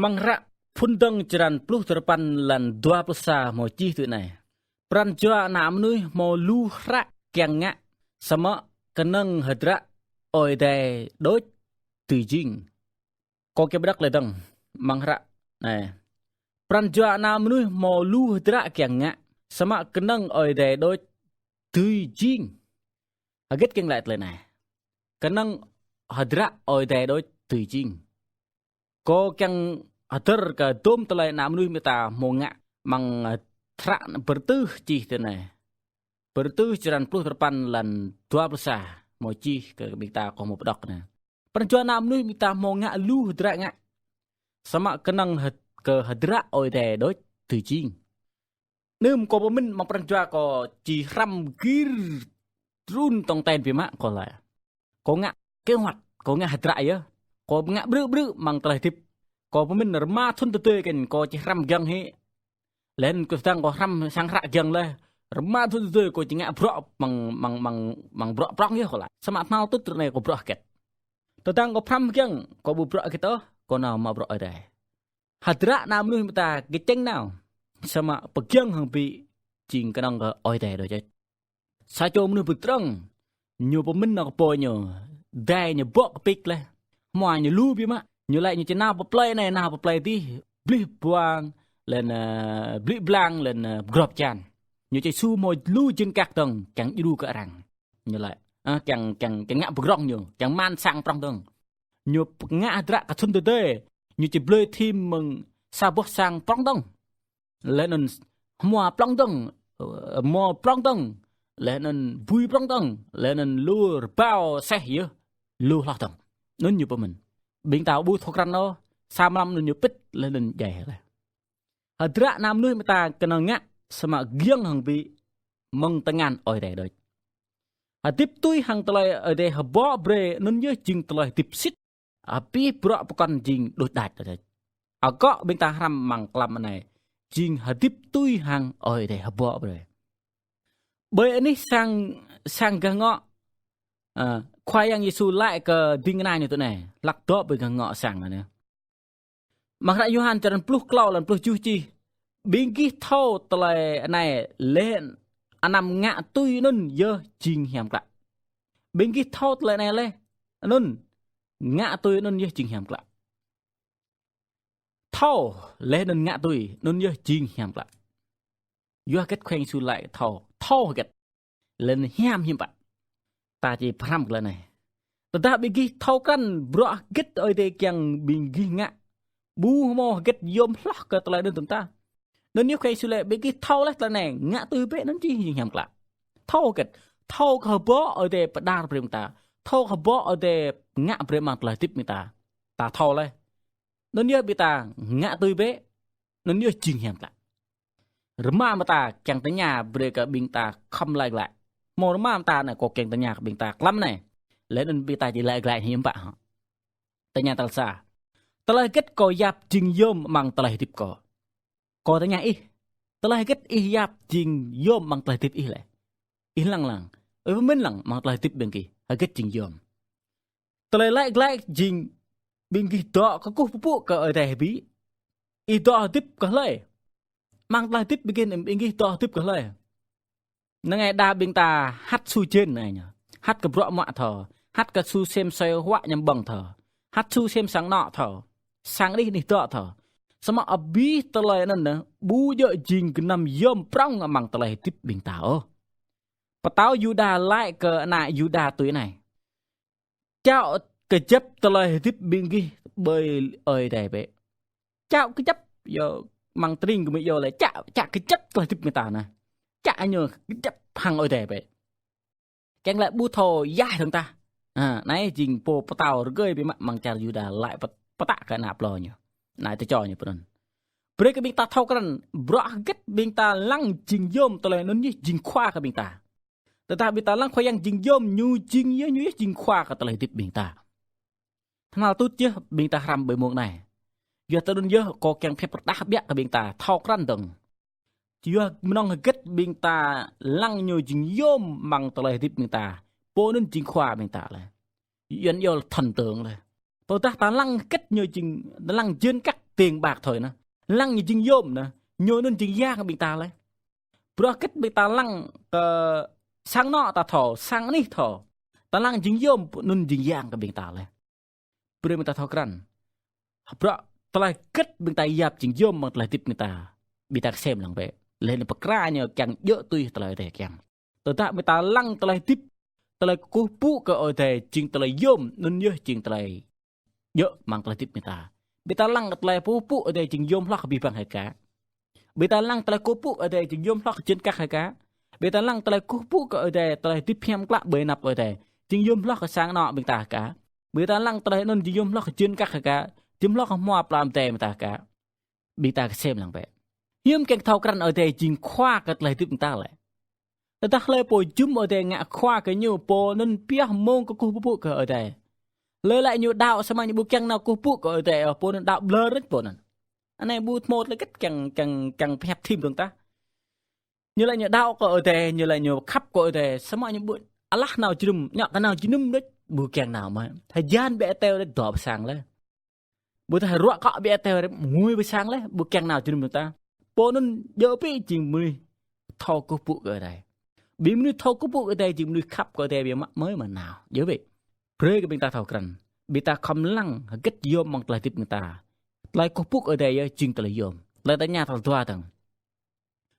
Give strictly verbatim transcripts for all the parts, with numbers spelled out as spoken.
Amăng hră Phŭn Dơ̆ng črăn pluh duapăn lăn dua pluh sa hmâo čih tui anai: Pran jua Ană Mơnuih hmâo lu hră kiăng ngă, samơ̆ kơnơ̆ng hơdră Ơi Adai đôč dưi jing. Kâo kiăng pơđŏk laih dơ̆ng amăng hră anai: Pran jua Ană Mơnuih hmâo lu hơdră kiăng ngă, samơ̆ kơnơ̆ng Ơi Adai đôč dưi jing. Hơget kiăng laĭ tơlơi anai? Kơnơ̆ng hơdră Ơi Adai đôč dưi jing. Kâo kiăng hơdơr kơ dôm tơlơi Ană Mơnuih ƀing ta hmâo ngă amăng, ơ, hră Bơrơtuh čih tui anai. Bơrơtuh črăn pluh duapăn lăn dua pluh sa hmâo čih kơ ƀing ta, kâo hmâo pơđŏk anai. Pran jua Ană Mơnuih ƀing ta hmâo ngă lu hơdră ngă, samơ̆ kơnơ̆ng hơ-, kơ hơdră Ơi Adai đôč dưi jing. Anŭn kâo pơmĭn amăng pran jua kâo či hrăm gir trŭn tong ten biă mă kâo laĭ. Kâo ngă kế hoạch, kâo ngă hơdră yơh. Kâo ngă ƀrư̆ ƀrư̆ amăng tơlơi hơdip. Kâo pơmĭn rơma thŭn tơdơi kơnh kâo či hrăm giŏng hĭ. Laih anŭn kâo tơdang kâo hrăm sang hră giŏng laih, rơma thŭn tơdơi kâo či ngă bruă amăng, amăng, amăng, amăng bruă prŏng yơh kâo laĭ. Samơ̆ tơnal tŭt ră anai kâo bruă hơget? Tơdang kâo hrăm giŏng, kâo ƀu bruă hơget ôh, kâo nao mă bruă Ơi Adai. Hơdră Ană Mơnuih ƀing ta kơčĕng nao, samơ̆ pơgiŏng hăng ƀing jing kơnơ̆ng kơ Ơi Adai đôč. Sa čô mơnuih pơdrŏng, ñu pơmĭn nao kơ pô ñu, dai ñu bŏ kơpik laih, hmua ñu lu biă mă, ñu laĭ ñu či nao pơ plơi anai, nao pơ plơi adih, blih blang, laih anŭn, ơ, blih blang, laih anŭn, ơ, pơgrŏp hơjan. Ñu či su hmâo lu jên kăk dơ̆ng, kiăng djru kơ arăng. Ñu laĭ, ơ, kiăng, kiăng, kiăng ngă pơdrŏng ñu, kiăng mă sang prŏng dơ̆ng. Ñu ngă hơdră kơ thŭn tơdơi, ñu či blơi thim mơ̆ng sa boh sang prŏng dơ̆ng. Laih anŭn hmua prŏng dơ̆ng, ơ, hmua prŏng dơ̆ng, laih anŭn bui prŏng dơ̆ng, laih anŭn lu rơbâo seh yơh, lu hloh dơ̆ng. Anŭn ñu pơmĭn. Ƀing ta ƀu thâo krăn ôh, sa mlam anŭn ñu pĭt, laih anŭn djai laih. Hơdră Ană Mơnuih ƀing ta kơnơ̆ng ngă, samơ̆ giŏng hăng ƀing mơ̆ng tơngan Ơi Adai đôč. Hơdip tui hăng tơlơi Ơi Adai hơbŏ brơi anŭn yơh jing tơlơi hơdip sĭt. Abih bruă pơkŏn jing đôč đač đôč. Akŏ ƀing ta hrăm amăng klăm anai, jing hơdip tui hăng Ơi Adai hơbŏ brơi. Ƀơi anih sang, sang gah ngŏ, ơ, Khua Yang Yêsu laĭ kơ ding kơna ñu tui anai, hlak dŏ ƀơi gah ngŏ sang anai. Amăng hră Yôhan črăn pluh klâo lăn pluh tơjuh čih: Ƀing gih thâo tơlơi anai laih anăm ngă tui anŭn yơh jing hiam klă. Ƀing gih thâo tơlơi anai laih anŭn ngă tui anŭn yơh jing hiam klă. Thâo laih anŭn ngă tui anŭn yơh jing hiam klă. Yua hơget Khua Yang Yêsu laĭ thâo, thâo hơget? Laih anŭn hiam hiư̆m pă? Ta či pơhrăm kơ tơlơi anai. Tơdah ƀing gih thâo krăn bruă hơget Ơi Adai kiăng ƀing gih ngă, ƀu hmâo hơget yôm hloh kơ tơlơi anŭn dơ̆ng tah. Anŭn yơh Khua Yang Yêsu laĭ ƀing gih thâo laih tơlơi anai, ngă tui bĕ anŭn jing hiam klă. Thâo hơget? Thâo kơ hơbŏ Ơi Adai pơđar brơi ƀing ta. Thâo kơ hơbŏ Ơi Adai ngă brơi amăng tơlơi hơdip ƀing ta. Ta thâo laih. Anŭn yơh ƀing ta ngă tui bĕ, anŭn yơh jing hiam klă. Rơma mơta kiăng tơña brơi kơ ƀing ta khŏm laĭ glaĭ. Hmâo rơma mơta anai kâo kiăng tơña kơ ƀing ta klăm anai. Laih anŭn ƀing ta či laĭ glaĭ hiư̆m pă hŏ. Tơña tal sa. Tơlơi hơget kâo yap jing yôm amăng tơlơi hơdip kâo? Kâo tơña ih. Tơlơi hơget ih yap jing yôm amăng tơlơi hơdip ih lĕ? Ih lăng lăng. Ih pơmĭn lăng amăng tơlơi hơdip ƀing gih, hơget jing yôm? Tơlơi laĭ glaĭ jing ƀing gih dŏ kơkuh pơpŭ kơ Ơi Adai hơbĭ. Ih dŏ hơdip kơ hlơi? Amăng tơlơi hơdip ƀing gih, ƀing gih dŏ hơdip kơ hlơi? Năng ai đa ƀing ta hăt su jên anai ñu. Hăt kơ bruă mă thâo. Hăt kơ su sem soi huă ñăm ƀơ̆ng thâo. Hăt su sem sang anŏ thâo. Sang anih anih dŏ thâo. Samơ̆ abih tơlơi anŭn anai, ƀu djơ̆ jing gơnam yôm prŏng amăng tơlơi hơdip ƀing ta ôh. Pơtao Yuđa laĭ kơ ană Yuđa tui anai: Čao kơjăp tơlơi hơdip ƀing gih ƀơi Ơi Adai bĕ. Čao kơjăp, yua amăng tơring gơmơi yua lĕ čao, čao kơjăp tơlơi hơdip ƀing ta anai. Čao ñu kơjăp hăng Ơi Adai bĕ. Kiăng laĭ ƀu thâo yah dơ̆ng tah. Ha, anai jing pô pơtao rơgơi biă mă amăng čar Yuđa laĭ pơ-, pơtă kơ ană plơi ñu. Ană tơčô ñu pơ anŭn. Brơi kơ ƀing ta thâo krăn, bruă hơget ƀing ta lăng jing yôm tơlơi anŭn yơh jing khua kơ ƀing ta. Tơdah ƀing ta lăng Khua Yang jing yôm, ñu jing yơh, ñu yơh jing khua kơ tơlơi hơdip ƀing ta. Tơhnal tŭt yơh ƀing ta hrăm ƀơi mông anai. Yua tui anŭn yơh kâo kiăng pơhiăp pơrơđah biă kơ ƀing ta thâo krăn dơ̆ng. Yua mơnơ̆ng hơget ƀing ta lăng ñu jing yôm amăng tơlơi hơdip ƀing ta, pô anŭn jing khua ƀing ta lĕ. Yuan yơh thần tượng lĕ. Tơdah ta lăng hơget ñu jing, ta lăng jên kăk tiền bạc thôi anŭn. Lăng ñu jing yôm anŭn, ñu anŭn jing yang ƀing ta laih. Bruă hơget ƀing ta lăng kơ sang anŏ ta thâo, sang anih thâo. Ta lăng jing yôm anŭn jing yang kơ ƀing ta laih. Brơi ƀing ta thâo krăn. Bruă tơlơi hơget ƀing ta yap jing yôm amăng tơlơi hơdip ƀing ta. Ƀing ta kơsem lăng bĕ. Laih anŭn pơkra ñu kiăng djơ̆ tui tơlơi Ơi Adai kiăng. Tơdah ƀing ta lăng tơlơi hơdip, tơlơi kơkuh pơpŭ kơ Ơi Adai jing tơlơi yôm, anŭn yơh jing tơlơi djơ̆ amăng tơlơi hơdip ƀing ta. Ƀing ta lăng tơlơi kơkuh pơpŭ Ơi Adai jing yôm hloh kơ abih bang hơkă. Ƀing ta lăng tơlơi kơkuh pơpŭ Ơi Adai jing yôm hloh kơ čư̆ kăk hơkă. Ƀing ta lăng tơlơi kơkuh pơpŭ kơ Ơi Adai, tơlơi hơdip hiam klă ƀơi anăp Ơi Adai jing yôm hloh kơ sang anŏ ƀing ta hơkă. Ƀing ta lăng tơlơi anŭn jing yôm hloh kơ čư̆ kăk hơkă, jing hloh kơ hmua plă mơdai ƀing ta hơkă. Ƀing ta kơsem lăng bĕ. Hiư̆m kiăng thâo krăn Ơi Adai jing khua kơ tơlơi hơdip ƀing ta lĕ. Tơdah hlơi pô jum Ơi Adai ngă khua kơ ñu, pô anŭn pioh mơ̆ng kơkuh pơpŭ kơ Ơi Adai. Hlơi laĭ ñu đaŏ samơ̆ ñu ƀu kiăng nao kơkuh pơpŭ kơ Ơi Adai, pô anŭn đaŏ ƀlŏr đôč pô anŭn. Anai ƀu thâo mơ̆ tơlơi hơget kiăng, kiăng, kiăng pơhiăp thim dơ̆ng tah. Ñu laĭ ñu đaŏ kơ Ơi Adai, ñu laĭ ñu khăp kơ Ơi Adai, samơ̆ ñu ƀu alah nao jơnum, ñu kơ nao jơnum đôč, ƀu kiăng nao mơ̆. Hơjan ƀĕ teo đôč dŏ pơ sang laih. Ƀu tah ruă kŏ ƀĕ teo rĕp ngui pơ sang laih, ƀu kiăng nao jơnum ta. Pô anŭn djơ̆ pĭ jing mơnuih thâo kơkuh pơpŭ kơ Ơi Adai. Ƀing mơnuih thâo kơkuh pơpŭ kơ Ơi Adai jing mơnuih khăp kơ Ơi Adai biă mă mơ̆i mơnao. Djơ̆ bĕ. Brơi kơ ƀing ta thâo krăn. Ƀing ta khŏm lăng hơget yôm amăng tơlơi hơdip ƀing ta. Tơlơi kơkuh pơpŭ kơ Ơi Adai yơh jing tơlơi yôm. Tơlơi tơña tal dua dơ̆ng.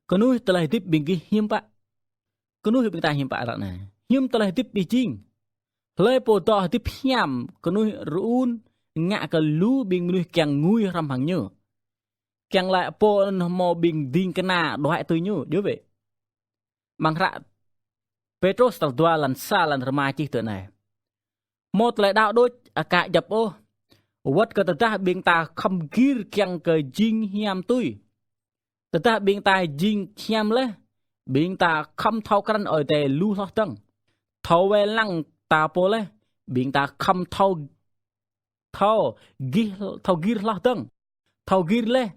Kơnuih tơlơi hơdip ƀing gih hiư̆m pă? Kơnuih ƀing ta hiư̆m pă ră anai? Hiư̆m tơlơi hơdip ih jing? Hlơi pô dŏ hơdip hiam kơnuih rơun ngă kơ lu ƀing mơnuih kiăng ngui hrŏm hăng ñu. Kiăng laĭ pô anŭn hmâo ƀing ding kơna đuaĭ tui ñu, djơ̆ bĕ. Amăng hră Pêtrôs tal dua lăn sa lăn rơma čih tui anai. Hmâo tơlơi đaŏ đôč aka djŏp ôh. Wơ̆t kơ tơdah ƀing ta khŏm gir kiăng kơ jing hiam tui. Tơdah ƀing ta jing hiam laih, ƀing ta khŏm thâo krăn Ơi Adai lu hloh dơ̆ng. Thâo wai lăng ta pô laih, ƀing ta khŏm thâo, thâo gih, thâo gir hloh dơ̆ng. Thâo gir laih,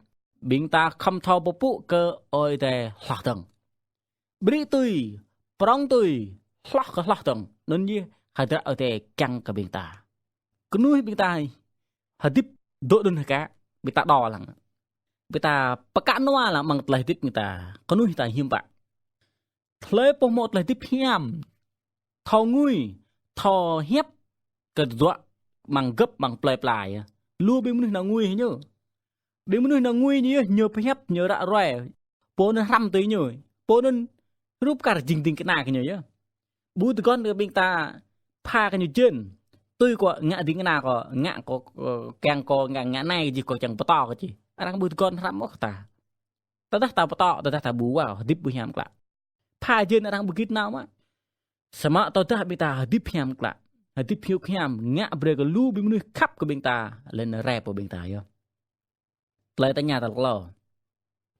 ƀing ta khŏm thâo pơpŭ kơ Ơi Adai hloh dơ̆ng. Brĭ tui, prŏng tui, hloh kơ hloh dơ̆ng. Anŭn yơh hơdră Ơi Adai kiăng kơ ƀing ta. Kơnuih ƀing ta hơdip dŏ anŭn hơkă, ƀing ta đaŏ lăng. Ƀing ta pơkă nua lăng amăng tơlơi hơdip ƀing ta. Kơnuih ta hiư̆m pă? Hlơi pô hmâo tơlơi hơdip hiam, thâo ngui, thâo hiăp, kơ dŏ amăng gơ̆p amăng plơi pla yơh. Lu ƀing mơnuih nao ngui ñu. Ƀing mơnuih nao ngui ñu yơh, ñu pơhiăp, ñu ră ruai. Pô anŭn hrăm tui ñu. Pô anŭn hrup kar jing ding kơna kơ ñu yơh. Ƀu tơguan kơ ƀing ta pha kơ ñu jên. Tui kơ ngă ding kơna kơ, ngă kơ, kơ, kiăng kơ, ngă, ngă anai jih kơ kiăng pơtô kơ jih. Arăng ƀu tơguan hrăm ôh kơ ta. Tơdah ta pơtô, tơdah ta ƀu wao, hơdip ƀu hiam klă. Pha jên arăng ƀu git nao mă. Samơ̆ tơdah ƀing ta hơdip hiam klă, hơdip hiuk hiam, ngă brơi kơ lu ƀing mơnuih khăp kơ ƀing ta, laih anŭn rai pơ ƀing ta yơh. Tơlơi tơña tal klâo.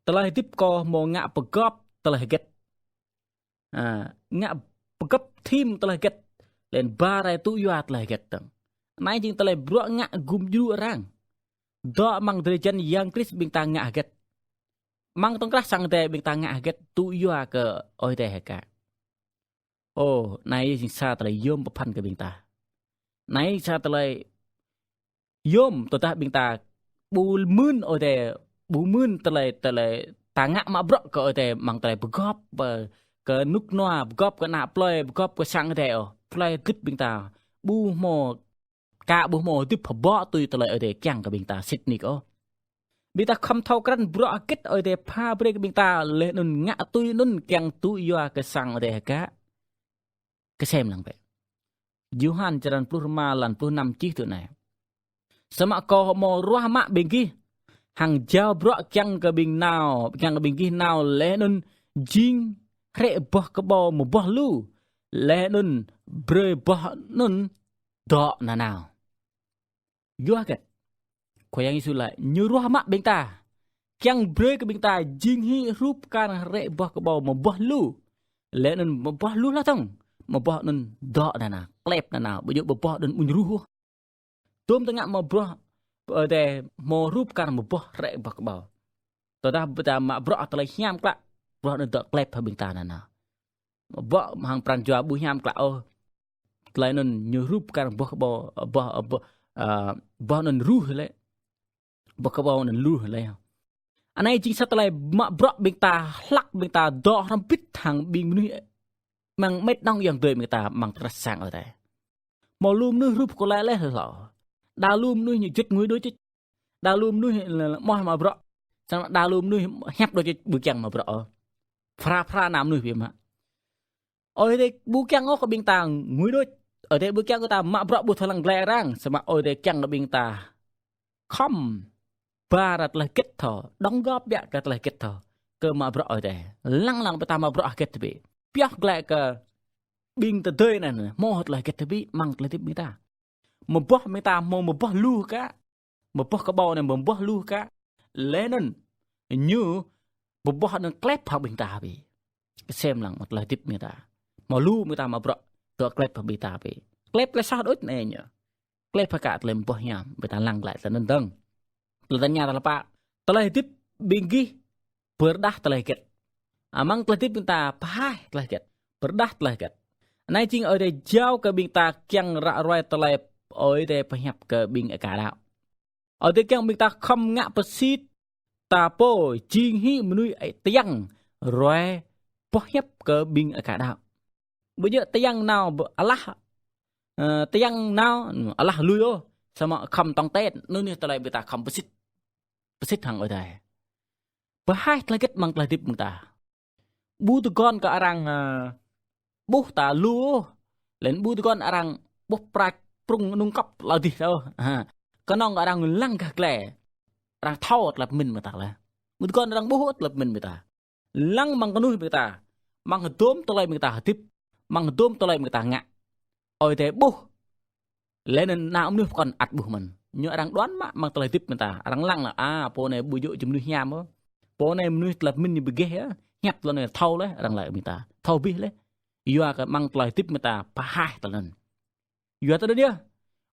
Tơlơi hơdip kâo hmâo ngă pơgop tơlơi hơget? A, ngă pơgop thim tơlơi hơget? Laih anŭn ba rai tŭ yua tơlơi hơget dơ̆ng? Anai jing tơlơi bruă ngă gum djru arăng. Dŏ amăng drơi jăn Yang Krist ƀing ta ngă hơget? Amăng tŏng krah sang Ơi Adai ƀing ta ngă hơget tŭ yua kơ Ơi Adai hơkă? Ơ, anai jing sa tơlơi yôm pơphan kơ ƀing ta. Anai sa tơlơi yôm tơdah ƀing ta ƀu mưn Ơi Adai, ƀu mưn tơlơi, tơlơi ta ngă mă bruă kơ Ơi Adai amăng tơlơi pơgop, pơ, kơ rơnŭk rơnua, pơgop kơ ană plơi, pơgop kơ sang Ơi Adai ôh. Tơlơi hơdip ƀing ta ƀu hmâo Kơ ƀu hmâo hơdip hơbŏ tui tơlơi Ơi Adai kiăng kơ ƀing ta sĭt nik ôh. Ƀing ta khŏm thâo krăn bruă hơget Ơi Adai pha brơi kơ ƀing ta laih anŭn ngă tui anŭn kiăng tŭ yua kơ sang Ơi Adai hơkă. Kơsem lăng bĕ. Yôhan črăn pluh rơma lăn pluh năm čih tui anai: Samơ̆ kâo hơmâo ruah mă ƀing gih, hăng jao bruă kiăng kơ ƀing nao, kiăng kơ ƀing gih nao laih anŭn jing hrĕ boh kơƀâo mơboh lu, laih anŭn brơi boh anŭn dŏ nanao. Yua hơget? Khua Yang Yêsu laĭ, Ñu ruah mă ƀing ta, kiăng brơi kơ ƀing ta jing hĭ hrup kar hrĕ boh kơƀâo mơboh lu. Laih anŭn mơboh lu hloh dơ̆ng, mơboh anŭn dŏ nanao, klep nanao, ƀu djơ̆ mơboh anŭn ƀuñ ruh ôh. Tơm tơngă mơboh, ơ, tơ, hmâo hrup kar mơboh hrĕ boh kơƀâo. Tơdah ƀing ta mă bruă tơlơi hiam klă, boh anŭn dŏ klep hăng ƀing ta nanao. Mơboh hăng pran jua ƀu hiam klă ôh. Tơlơi anŭn ñu hrup kar boh kơƀâo, boh, boh, ơ, boh anŭn ruh lĕ. Boh kơƀâo anŭn lu laih. Anai jing sa tơlơi mă bruă ƀing ta hlăk ƀing ta dŏ hrŏm hơbĭt hăng ƀing mơnuih amăng mĕt nŏng ayŏng adơi ƀing ta amăng tơlơi sang Ơi Adai. Hmâo lu mơnuih hrup kơ laih laih hlâo. Đa lu mơnuih ñu juăt ngui đôč. Đa lu mơnuih lĕ, lĕ, moh mă bruă. Samơ̆ đa lu mơnuih hiăp đôč ƀu kiăng mă bruă ôh. Phara phara nao mơnuih biă mă. Ơi Adai ƀu kiăng ôh kơ ƀing ta ngui đôč. Ơi Adai ƀu kiăng kơ ta mă bruă ƀu thâo lăng glaĭ arăng. Samơ̆ Ơi Adai kiăng kơ ƀing ta khŏm ba ra tơlơi hơget thâo, đóng góp biă kơ tơlơi hơget thâo kơ mă bruă Ơi Adai. Lăng lăng ƀing ta mă bruă hơget tơbiă. Pioh glaĭ kơ ƀing tơdơi anŭn, hmâo tơlơi hơget tơbiă amăng tơlơi hơdip ƀing ta. Mơboh ƀing ta hmâo mơboh lu kă. Mơboh kơƀâo anai mơboh lu kă. Laih anŭn ñu mơboh anŭn klep hăng ƀing ta biă. Kơsem lăng mă tơlơi hơdip ƀing ta. Hmâo lu ƀing ta mă bruă dŏ klep hăng ƀing ta biă. Klep tơlơi soh đôč anai ñu. Klep hăng kă tơlơi mơboh hiam, ƀing ta lăng glaĭ tơlơi anŭn dơ̆ng. Tơlơi tơña tal pă, tơlơi hơdip ƀing gih pơrơđah tơlơi hơget? Amăng tơlơi hơdip ƀing ta pơhaih tơlơi hơget? Pơrơđah tơlơi hơget? Anai jing Ơi Adai jao kơ ƀing ta kiăng ră ruai tơlơi Ơi Adai pơhiăp kơ ƀing aka đaŏ. Ơi Adai kiăng ƀing ta khŏm ngă pơsit ta pô jing hĭ mơnuih tơyăng ruai boh hiăp kơ ƀing aka đaŏ. Ƀu djơ̆ tơyăng nao ƀu alah, ơ, tơyăng nao alah lui ôh, samơ̆ khŏm tong ten, anŭn yơh tơlơi ƀing ta khŏm pơsit. Pơsit hăng Ơi Adai. Pơhaih tơlơi hơget amăng tơlơi hơdip ƀing ta. Ƀu tơguan kơ arăng, ơ, ƀuh ta lu ôh. Laih anŭn ƀu tơguan arăng ƀuh prăk prŭng nung kŏp hlâo dih ôh. Ha. Kơnơ̆ng arăng lăng gah glai. Arăng thâo tơlơi pơmĭn ƀing ta laih. Ƀu tơguan arăng ƀuh tơlơi pơmĭn ƀing ta. Lăng amăng kơnuih ƀing ta. Amăng hơdôm tơlơi ƀing ta hơdip. Amăng hơdôm tơlơi ƀing ta ngă. Ơi Adai ƀuh. Laih anŭn ană mơnuih pơkŏn ăt ƀuh mơ̆n. Ñu arăng đoán mă amăng tơlơi hơdip ƀing ta. Arăng lăng laih, a, pô anai ƀu djơ̆ jing mơnuih hiam ôh. Pô anai mơnuih tơlơi pơmĭn ñu ƀu gêh yơh. Hiăp tơlơi anai thâo laih, arăng laĭ ƀing ta. Thâo abih laih. Yua kơ amăng tơlơi hơdip ƀing ta pơhaih tơlơi anŭn. Yua tơlơi anŭn yơh.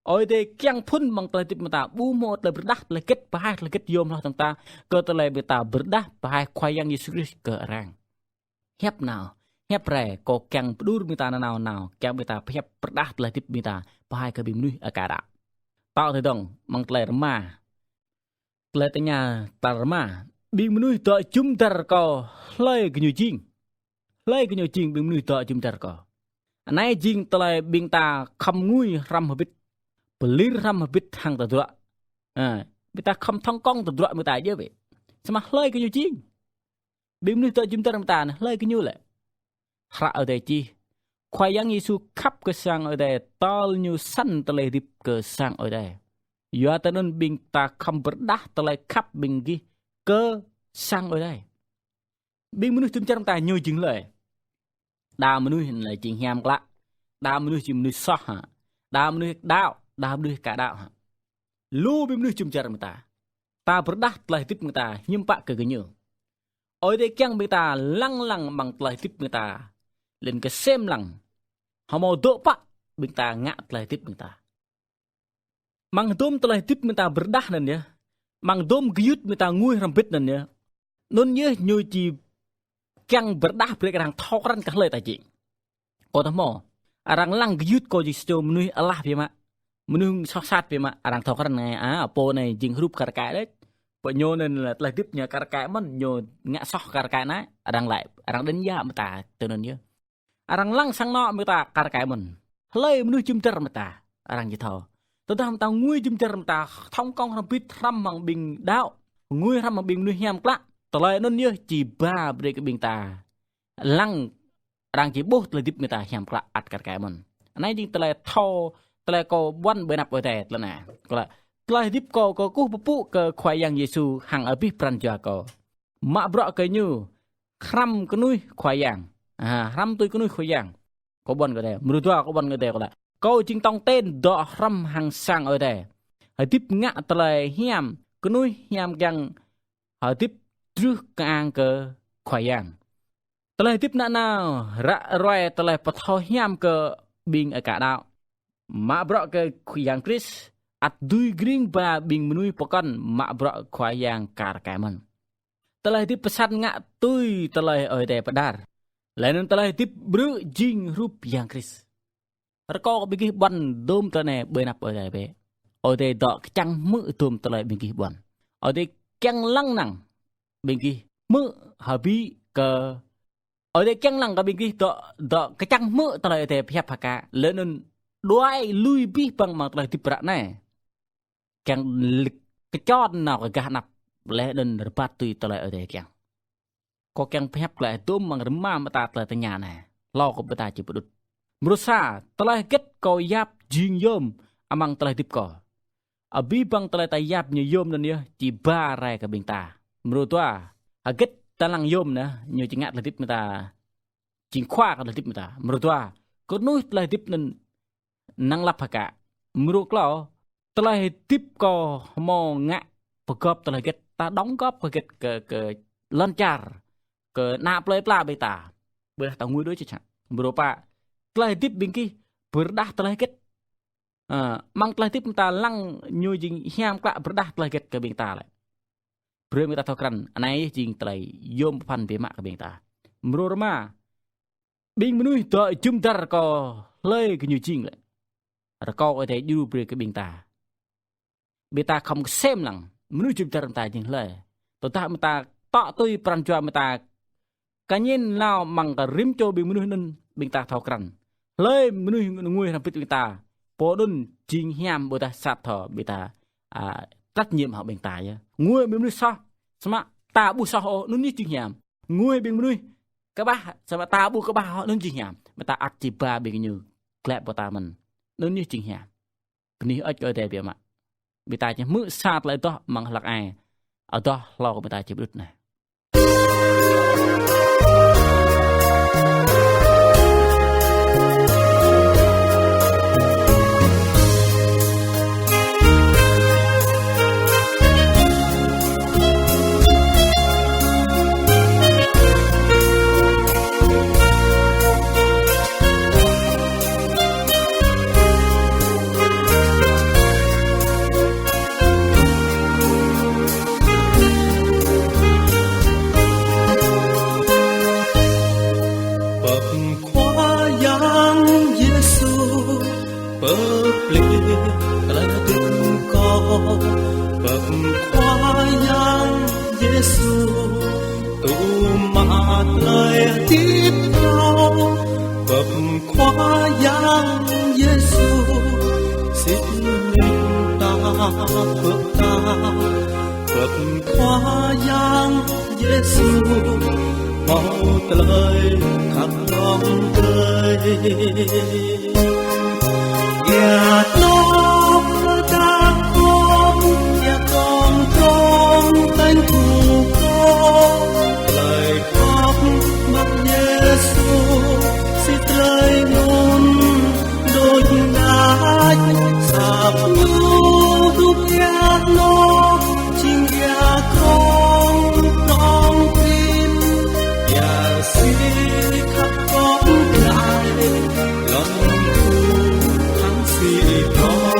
Ơi Adai kiăng phŭn amăng tơlơi hơdip ƀing ta ƀu hmâo tơlơi pơrơđah tơlơi hơget pơhaih tơlơi hơget yôm hloh tơ̆ng ta kơ tơlơi ƀing ta pơrơđah pơhaih Khua Yang Yêsu Krist kơ arăng. Hiăp nao, hiăp rai, kâo kiăng pơđur ƀing ta nanao nao, kiăng ƀing ta pơhiăp pơrơđah tơlơi hơdip ƀing ta pơhaih kơ ƀing mơnuih aka đaŏ. Tŏ tơdơ̆ng, amăng tơlơi rơma. Tơlơi tơña tal rơma, ƀing mơnuih dŏ jum dar kâo hlơi gơñu jing? Hlơi gơñu jing ƀing mơnuih dŏ jum dar kâo? Anai jing tơlơi ƀing ta khŏm ngui hrăm hơbĭt, pơlir hrăm hơbĭt hăng tơdruă. Ha, ƀing ta khŏm thŏng kŏng tơdruă ƀing ta djơ̆ bĕ. Samơ̆ hlơi gơñu jing? Ƀing mơnuih dŏ jum dar ƀing ta anai hlơi gơñu lĕ? Hră Ơi Adai čih, Khua Yang Yêsu khăp kơ sang Ơi Adai, tơl ñu săn tơlơi hơdip kơ sang Ơi Adai. Yua tơlơi anŭn ƀing ta khŏm pơrơđah tơlơi khăp ƀing gih kơ sang Ơi Adai. Ƀing mơnuih jum dar ƀing ta ñu jing hlơi? Đa mơnuih lĕ jing hiam klă. Đa mơnuih jing mơnuih soh hă. Đa mơnuih đaŏ, đa mơnuih aka đaŏ hă. Lu ƀing mơnuih jum dar ƀing ta. Ta pơrơđah tơlơi hơdip ƀing ta hiư̆m pă kơ gơñu. Ơi Adai kiăng ƀing ta lăng lăng amăng tơlơi hơdip ƀing ta. Laih anŭn kơsem lăng. Hơmâo dŏ pă ƀing ta ngă tơlơi hơdip ƀing ta. Amăng hơdôm tơlơi hơdip ƀing ta pơrơđah anŭn yơh. Amăng hơdôm gơyut ƀing ta ngui hrăm hơbĭt anŭn yơh. Anŭn yơh ñu či kiăng pơrơđah brơi arăng thâo krăn kơ hlơi ta jing. Kâo ta hmâo. Arăng lăng gơyut kâo jing sa čô mơnuih alah biă mă. Mơnuih soh sat biă mă, arăng thâo krăn anai, a, pô anai jing hrup kar kaĭ đôč. Pô ñu anŭn lĕ tơlơi hơdip ñu kar kaĭ mơ̆n, ñu ngă soh kar kaĭ anai, arăng laĭ, arăng đánh giá ƀing ta tui anŭn yơh. Arăng lăng sang anŏ ƀing ta kar kaĭ mơ̆n. Hlơi mơnuih jum dar ƀing ta, arăng či thâo. Tơdah ƀing ta ngui jum dar ƀing ta, thŏng kŏng hrăm hơbĭt hrăm hăng ƀing đaŏ, ngui hrăm hăng ƀing mơnuih hiam klă, tơlơi anŭn yơh či ba brơi kơ ƀing ta lăng arăng či ƀuh tơlơi hơdip ƀing ta hiam klă ăt kar kaĭ mơ̆n. Anai jing tơlơi thâo, tơlơi kâo ƀuăn ƀơi anăp Ơi Adai tơlơi anai. Kâo laĭ, tơlơi hơdip kâo, kâo kơkuh pơpŭ kơ Khua Yang Yêsu hăng abih pran jua kâo. Mă bruă kơ ñu, hrăm kơnuih Khua Yang. Ha, hrăm tui kơnuih Khua Yang. Kâo ƀuăn kơ Ơi Adai, mrô dua kâo ƀuăn kơ Ơi Adai kâo laĭ. Kâo jing tong ten dŏ hrăm hăng sang Ơi Adai. Hơdip ngă tơlơi hiam, kơnuih hiam kiăng hơdip truh kơang kơ Khua Yang. Tơlơi hơdip nanao, ră ruai tơlơi pơthâo hiam kơ ƀing aka đaŏ. Mă bruă kơ Khua Yang Krist, ăt dưi gring ba ƀing mơnuih pơkŏn mă bruă Khua Yang kar kaĭ mơ̆n. Tơlơi hơdip pơsăn ngă tui tơlơi Ơi Adai pơđar. Laih anŭn tơlơi hơdip brư̆ jing hrup Yang Krist. Rơkâo kơ ƀing gih ƀuăn dôm tơlơi anai ƀơi anăp Ơi Adai bĕ. Ơi Adai dŏ kơčăng hmư̆ dôm tơlơi ƀing gih ƀuăn. Ơi Adai kiăng lăng năng ƀing gih hmư̆ hơbĭ kơ, Ơi Adai kiăng lăng kơ ƀing gih dŏ, dŏ kơčăng hmư̆ tơlơi Ơi Adai pơhiăp hơkă, laih anŭn đuaĭ lui abih bang amăng tơlơi hơdip ră anai. Kiăng lĕ kơčon nao kơ gah anăp, laih anŭn rơbat tui tơlơi Ơi Adai kiăng. Kâo kiăng pơhiăp glaĭ hơdôm amăng rơma mơta tơlơi tơña anai, hlâo kơ ƀing ta či pơđŭt. Mrô sa, tơlơi hơget kâo yap jing yôm amăng tơlơi hơdip kâo. Abih bang tơlơi ta yap ñu yôm anŭn yơh či ba rai kơ ƀing ta. Mrô dua, hơget ta lăng yôm anŭn, ñu či ngă tơlơi hơdip ƀing ta, jing khua kơ tơlơi hơdip ƀing ta. Mrô dua, kơnuih tơlơi hơdip anŭn năng lăp hơkă. Mrô klâo, tơlơi hơdip kâo hmâo ngă pơgop tơlơi hơget, ta đóng góp hơget kơ, kơ lŏn čar, kơ ană plơi pla ƀing ta. Ƀiădah ta ngui đôč čih hă. Mrô pă, tơlơi hơdip ƀing gih pơrơđah tơlơi hơget. Ơ, amăng tơlơi hơdip ƀing ta lăng ñu jing hiam klă pơrơđah tơlơi hơget kơ ƀing ta lĕ. Brơi ƀing ta thâo krăn, anai jing tơlơi yôm pơphan biă mă kơ ƀing ta. Mrô rơma, ƀing mơnuih dŏ jum dar kâo hlơi gơñu jing lĕ. Rơkâo Ơi Adai djru brơi kơ ƀing ta. Ƀing ta khŏm kơsem lăng, mơnuih jum dar ƀing ta jing hlơi. Tơdah ƀing ta tŏ tui pran jua ƀing ta kơñen nao amăng kơ rĭm čô ƀing mơnuih anŭn, ƀing ta thâo krăn. Hlơi mơnuih ngui hrŏm hơbĭt ƀing ta, pô anŭn jing hiam ƀôdah sat thâo ƀing ta, a, trách nhiệm hăng ƀing ta yơh. Ngui ƀing mơnuih soh, samơ̆ ta ƀu soh ôh, anŭn yơh jing hiam. Ngui ƀing mơnuih kơƀah, samơ̆ ta ƀu kơƀah ôh, anŭn jing hiam. Ƀing ta ăt či ba ƀing ñu glaĭ pơ ta mơ̆n. Anŭn yơh jing hiam. Bơni hơơč kơ Ơi Adai biă mă. Ƀing ta či hmư̆ sa tơlơi adoh amăng hlăk ai. Adoh hlâo kơ ƀing ta či pơđŭt anai. Bơ̆ Khua Yang Yêsu, pơplih tơlơi hơdip kâo. Bơ̆ Khua Yang Yêsu, tŭ mă tơlơi hơdip kâo. Bơ̆ Khua Yang Yêsu, sĭt nik ta pơtă. Bơ̆ Khua Yang Yêsu, hmâo tơlơi khăp lŏm tơi. Ia tŏk ta khŏm, ia tŏng tŏng tañ thu kơ. Tơlơi khăp mơak Yêsu, sĭt tơlơi anŭn đôč đač, asăp ñu hrup ia hnoh, jing ia krong krong prin, ia sĭt khăp kŏng glăi, lŏn thu hăng sĭt hloh.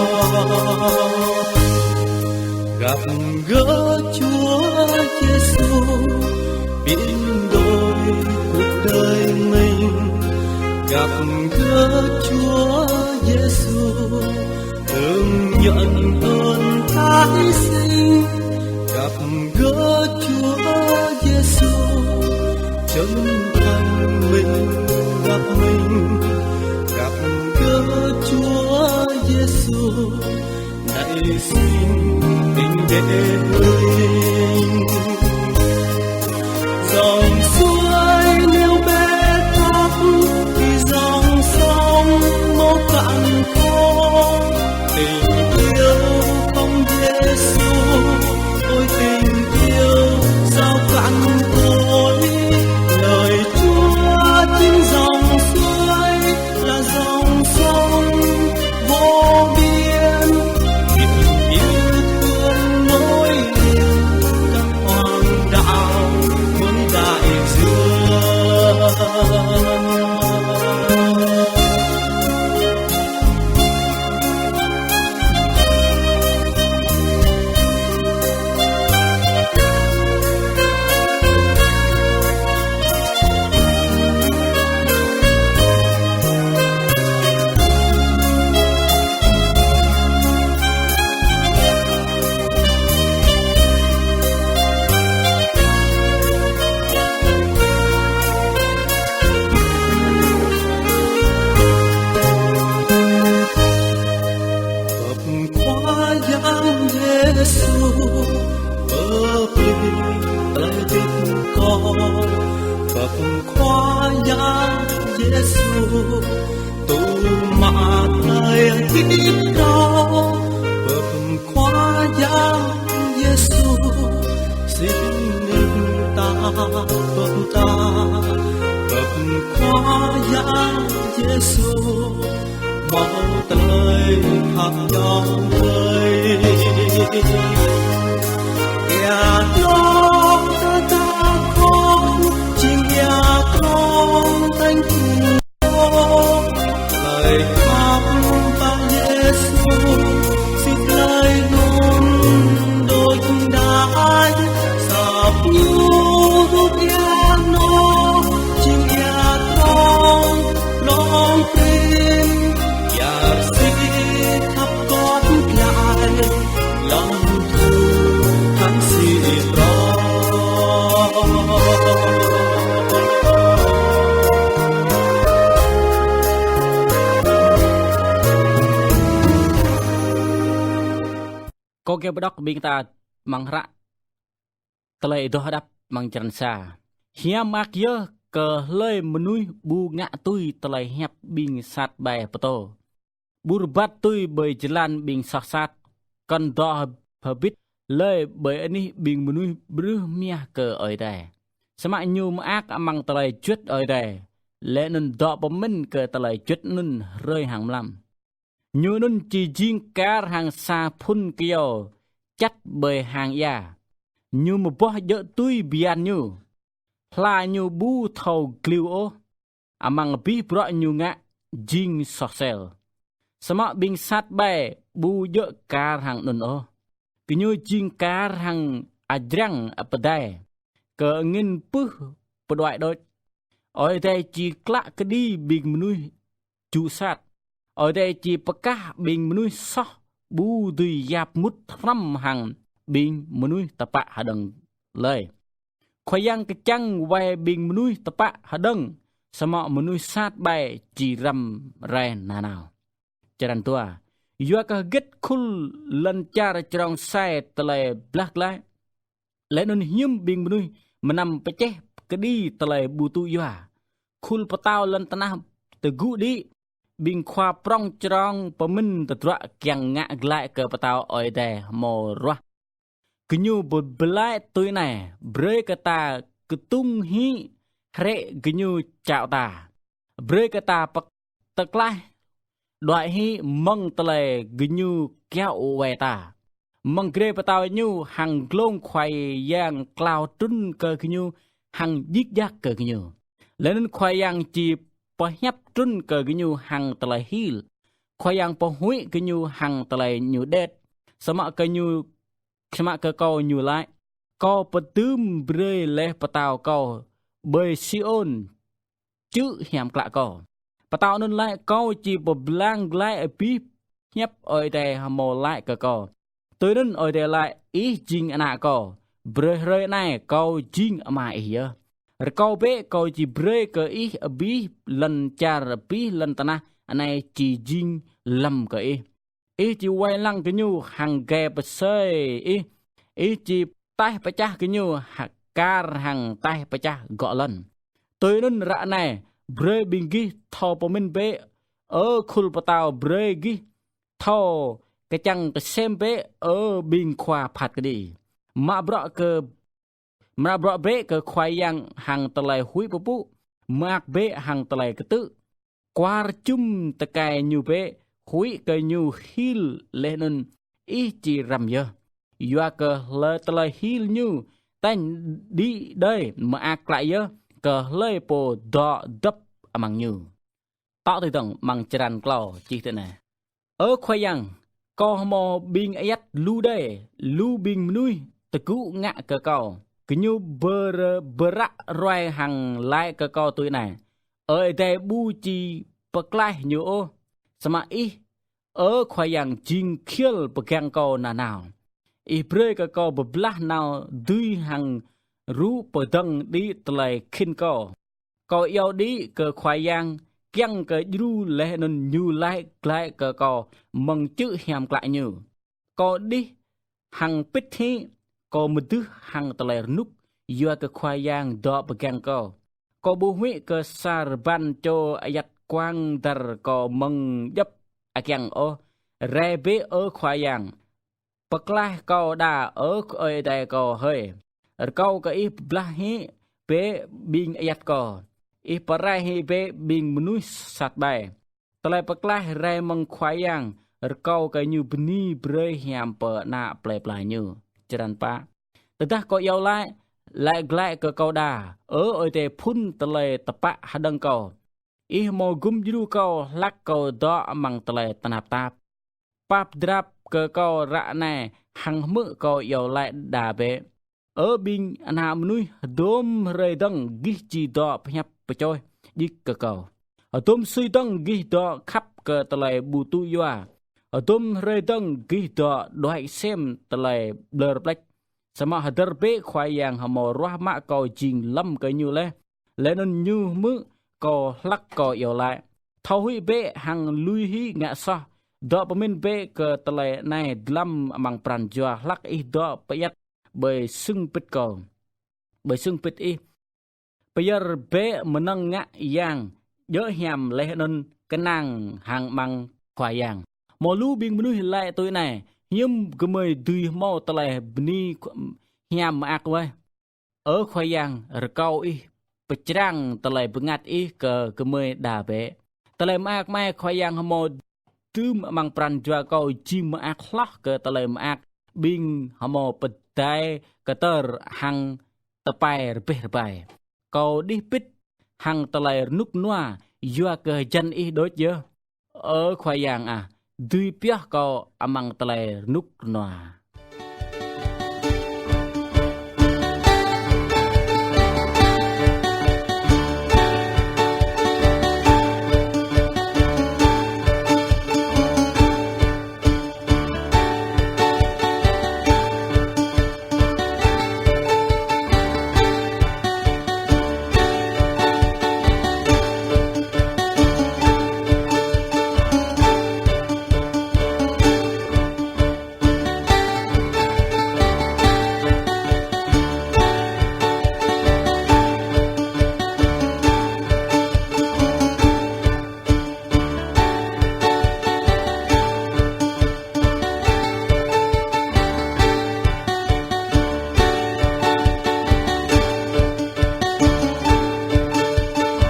Găp gơ̆ Jua Yêsu, biến đổi cuộc đời mình. Găp gơ̆ Jua Yêsu, ơn nhận ơn tái sinh. Găp gơ̆ Jua Yêsu, chân thành mình găp mình. Găp gơ̆ Jua Yêsu, đại sinh tình để mình. Dòng suối nêu bê tắc, thì dòng sông màu cạn khô. Tình yêu không Giêsu, ôi tình yêu sao cạn cỗi. Lời Chúa chính dòng suối, là dòng sông vô biên, tình yêu thương nối liền các hoàng đạo với đại Bơ̆ Khua Yang Yêsu, tŭ mă tơlơi hơdip phrâo. Bơ̆ Khua Yang Yêsu, sĭt nik ta bơ̆ ta. Bơ̆ Khua Yang Yêsu, hmâo tơlơi khăp ñong hrơi. Ia dŏ tơdah khŏm jing ia krong tañ tơlơi khăp Khua Yêsu, sĭt tơlơi anŭn đôč đač, asăp Ñu hrup ia anŏ, jing ia krong lŏng prin, ia rơsĭ khăp kŏt glaĭ, lŏm thu khăng sĭ prŏng. Kâo kiăng pơđŏk ƀing ta amăng hră Tơlơi Adoh Hơđăp amăng črăn sa. Hiam mơak yơh kơ hlơi mơnuih ƀu ngă tui tơlơi hiăp ƀing sat ƀai pơtô, ƀu rơbat tui ƀơi jơlan ƀing soh sat, kŏn dŏ hơbĭt lơi ƀơi anih ƀing mơnuih ƀrưh mơyah kơ Ơi Adai. Samơ̆ ñu mơak amăng tơlơi juăt Ơi Adai, laih anŭn dŏ pơmĭn kơ tơlơi juăt anŭn hrơi hăng mlam. Ñu anŭn či jing kar hăng sa phŭn kơyâo čăt ƀơi hang ia. Ñu mơboh djơ̆ tui bơyan ñu. Hla ñu ƀu thâo gliu ôh. Amăng abih bruă ñu ngă jing soh sel. Samơ̆ ƀing sat ƀai ƀu djơ̆ kar hăng anŭn ôh. Gơñu jing kar hăng ajrăng apơdai, kơ angĭn pưh pơđuaĭ đôč. Ơi Adai či klă kơđi ƀing mơnuih jŭ sat. Ơi Adai či pơkah ƀing mơnuih soh ƀu dưi yap mŭt hrŏm hăng ƀing mơnuih tơpă hơđơ̆ng lơi. Khua Yang kơčăng wai ƀing mơnuih tơpă hơđơ̆ng, samơ̆ mơnuih sat ƀai či răm rai nanao. Črăn dua. Yua kơ hơget khul lŏn čar črông sai tơlơi blah glaĭ, laih anŭn hiư̆m ƀing mơnuih mơnam pơčeh kơđi tơlơi ƀu tŭ yua. Khul pơtao lŏn tơnah tơgŭ đĭ, ƀing khua prŏng črông pơmĭn tơdruă kiăng ngă glaĭ kơ pơtao Ơi Adai hmâo ruah. Gơñu pơblaĭ tui anai: Brơi kơ ta kơtŭng hĭ hrĕ gơñu čao ta. Brơi kơ ta pơk-, tơklaih đuaĭ hĭ mơ̆ng tơlơi gơñu kiaŏ wai ta. Mơ̆ng grê pơtao ñu hăng glông Khua Yang klao trŭn kơ gơñu hăng djik djak kơ gơñu. Laih anŭn Khua Yang či pơhiăp trŭn kơ gơñu hăng tơlơi hil. Khua Yang pơhuĭ gơñu hăng tơlơi ñu đet. Samơ̆ kơ ñu, samơ̆ kơ kâo ñu laĭ: Kâo pơdưm brơi laih pơtao kâo ƀơi Siôn, čư̆ hiam klă kâo. Pơtao anŭn laĭ: Kâo či pơblang glaĭ abih hiăp Ơi Adai hmâo laĭ kơ kâo. Tui anŭn Ơi Adai laĭ: Ih jing ană kâo, brơi hrơi anai kâo jing ama ih yơh. Rơkâo bĕ, kâo či brơi kơ ih abih lŏn čar, abih lŏn tơnah anai či jing lăm kơ ih. Ih či wai lăng gơñu hăng gai pơsơi ih. Ih či taih pơčah gơñu ha-, kar hăng taih pơčah gŏ lŏn. Tui anŭn ră anai, brơi ƀing gih thâo pơmĭn bĕ, ơ khul pơtao, brơi gih thâo kơčăng kơsem bĕ, ơ ƀing khua phat kơđi. Mă bruă kơ, mă bruă bĕ kơ Khua Yang hăng tơlơi huĭ pơpŭ, mơak bĕ hăng tơlơi kơtư̆. Kuar jum tơkai ñu bĕ, huĭ kơ ñu hil laih anŭn ih či răm yơh. Yua kơ hlơi tơlơi hil ñu tañ đĭ đơi, mơak klă yơh kơ hlơi pô dŏ dŏp amăng ñu. Tŏ tui dơ̆ng amăng črăn klâo čih tui anai: Ơ Khua Yang, kâo hmâo ƀing ayăt lu đơi, lu ƀing mơnuih tơgŭ ngă kơ kâo. Gơñu bơ-, bơră ruai hăng laĭ kơ kâo tui anai: Ơi Adai ƀu či pơklaih ñu ôh. Samơ̆ ih, ơ Khua Yang, jing khiơl pơgang kâo nanao. Ih brơi kơ kâo pơblah nao dưi hăng rŭ pơdơ̆ng đĭ tơlơi khĭn kâo. Kâo iâu đĭ kơ Khua Yang, kiăng kơ djru laih anŭn ñu laĭ glaĭ kơ kâo mơ̆ng čư̆ hiam klă ñu. Kâo đih hăng pĭt hĭ, kâo mơdưh hăng tơlơi rơnŭk, yua kơ Khua Yang dŏ pơgang kâo. Kâo ƀu huĭ kơ sa rơbăn čô ayăt kuang dar kâo mơ̆ng djŏp akiăng ôh. Rai bĕ, ơ Khua Yang, pơklaih kâo đa, ơ Ơi Adai kâo hơi. Rơkâo kơ Ih pơblah hĭ bĕ ƀing ayăt kâo. Ih pơrai hĭ bĕ ƀing mơnuih sat ƀai. Tơlơi pơklaih rai mơ̆ng Khua Yang, rơkâo kơ Ñu bơni brơi hiam pơ ană plei pla Ñu. Črăn pă. Tơdah kâo iâu laĭ, laĭ glaĭ kơ kâo đa, ơ Ơi Adai, phun tơlơi tơpă hơđơ̆ng kâo. Ih hmâo gum djru kâo hlak kâo dŏ amăng tơlơi tơnap tap. Pap drap kơ kâo ră anai hăng hmư̆ kâo iâu laĭ đa bĕ. Ơ ƀing ană mơnuih, hơdôm hrơi dơ̆ng gih či dŏ pơhiăp pơčoh djik kơ kâo. Hơdôm sui dơ̆ng gih dŏ khăp kơ tơlơi ƀu tŭ yua. Hơdôm hrơi dơ̆ng gih dŏ đuaĭ sem tơlơi ƀlơr ƀlĕč. Samơ̆ hơdơr bĕ, Khua Yang hmâo ruah mă kâo jing lơ̆m kơ Ñu laih. Laih anŭn Ñu hmư̆ kâo hlak kâo iâu laĭ. Thâo huĭ bĕ hăng lui hĭ ngă soh. Dŏ pơmĭn bĕ kơ tơlơi anai dlăm amăng pran jua hlak ih dŏ pơiăt ƀơi sưng pĭt kâo, ƀơi sưng pĭt ih. Pơyơr bĕ mơnơ̆ng ngă yang djơ̆ hiam laih anŭn kơnang hăng amăng Khua Yang. Hmâo lu ƀing mơnuih laĭ tui anai: Hiư̆m gơmơi dưi hmâo tơlơi bơni hiam mơak wơh? Ơ Khua Yang, rơkâo Ih pơčrang tơlơi bơngăt Ih kơ gơmơi đa bĕ. Tơlơi mơak mơai Khua Yang hmâo dưm amăng pran jua kâo jing mơak hloh kơ tơlơi mơak ƀing hmâo pơdai kơtơr hăng tơpai rơbeh rơbai. Kâo đih pĭt hăng tơlơi rơnŭk rơnua yua kơ hơjăn Ih đôč yơh. Ơ Khua Yang ah, dưi pioh kâo amăng tơlơi rơnŭk rơnua.